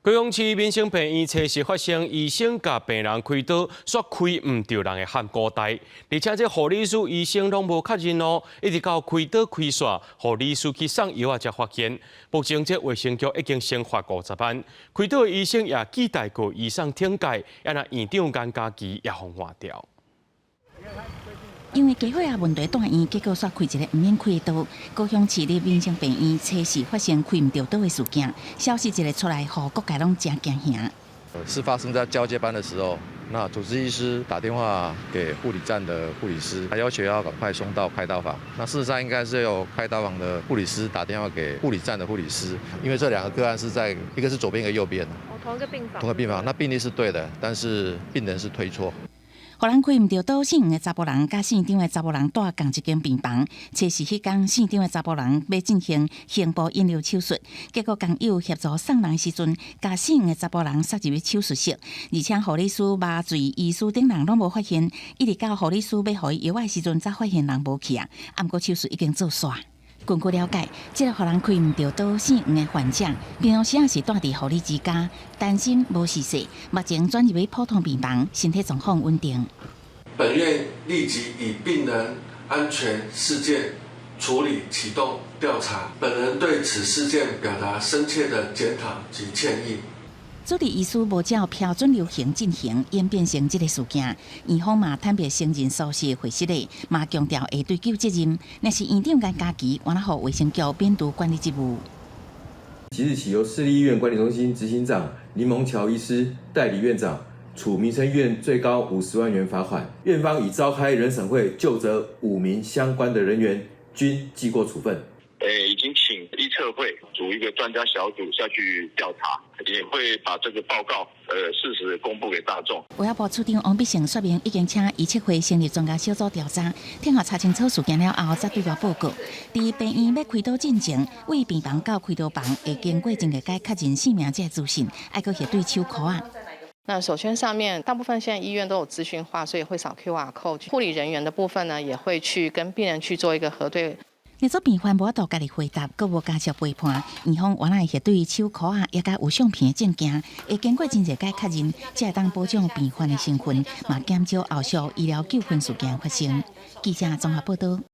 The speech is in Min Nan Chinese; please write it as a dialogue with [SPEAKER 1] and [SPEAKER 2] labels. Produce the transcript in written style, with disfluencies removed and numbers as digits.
[SPEAKER 1] 高雄市民生病院初四發生醫生共病人開刀，煞開毋著人的頜箍帶，而且這護理師、醫生攏無確認哦，一直到開刀開煞，護理師去送藥仔才發現。目前這衛生局已經先罰50萬，開刀的醫生也記大過移送懲戒，啊若院長顏家齊也予換掉。
[SPEAKER 2] 因為低血壓問題蹛院，結果煞開一個毋免開的刀。高雄市立民生病院初四發生開毋著刀的事件，消息一个出來，予各界攏誠驚嚇。
[SPEAKER 3] 是發生在交接班的時候，那主治醫師打電話給護理站的護理師，他要求要趕快送到開刀房。那事實上應該是由開刀房的護理師打電話給護理站的護理師，因為這兩個個案是在一個是左邊，一個右邊。
[SPEAKER 4] 哦，同一個病房。
[SPEAKER 3] 同一個病房，那病歷是對的，但是病人是推錯。
[SPEAKER 2] 予人開毋著刀，姓黃的查埔人佮姓張的查埔人蹛仝一間病房。初四彼工，姓張的查埔人欲進行胸部引流手術，結果工友協助送人的時陣，共姓黃的查埔人塞入去手術室，而且護理師、麻醉醫師等人攏無發現，一直到護理師欲予伊藥仔的時陣，才發現人無去啊。毋過手術已經做煞。根據了解，這个予人開毋著刀姓黃的患者，平常時也是蹛佇護理之家，擔心無視勢，目前轉入去普通病房，身體狀況穩定。
[SPEAKER 5] 本院立即以病人安全事件處理啟動調查，本人對此事件表達深切的檢討及歉意。
[SPEAKER 2] 主治醫師無照標準流程進行，演變成這个事件。院方嘛坦白承認疏失會失禮，嘛強調會追究責任。若是院長顏家齊，原來予衛生局免除管理職務。
[SPEAKER 6] 即日起，由市立醫院管理中心執行長林蒙喬醫師代理院長，處民生醫院最高50萬元罰款。院方已召開人審會，究責5名相關的人員，均記過處分。
[SPEAKER 7] 誒，已經請醫策會組一個專家小組下去調查，也會把這個報告，適時公布給大眾。
[SPEAKER 2] 衛福部次長王必勝說明，已經請醫策會成立專家小組調查，聽候查清楚事件了後，才對外報告。佇病院欲開刀進前，對病房到開刀房會經過真濟擺確認姓名這个資訊，愛閣核對手箍仔。
[SPEAKER 8] 那手圈上面，大部分現在醫院都有資訊化，所以會掃 QR code。護理人員的部分呢，也會去跟病人去做一個核對。
[SPEAKER 2] 若做病患無法度家己回答，閣無家屬陪伴，院方原來核對手箍仔，也佮有相片的證件，會經過真濟擺確認，才會當保障病患的身份，嘛減少後續醫療糾紛事件發生。記者綜合報道。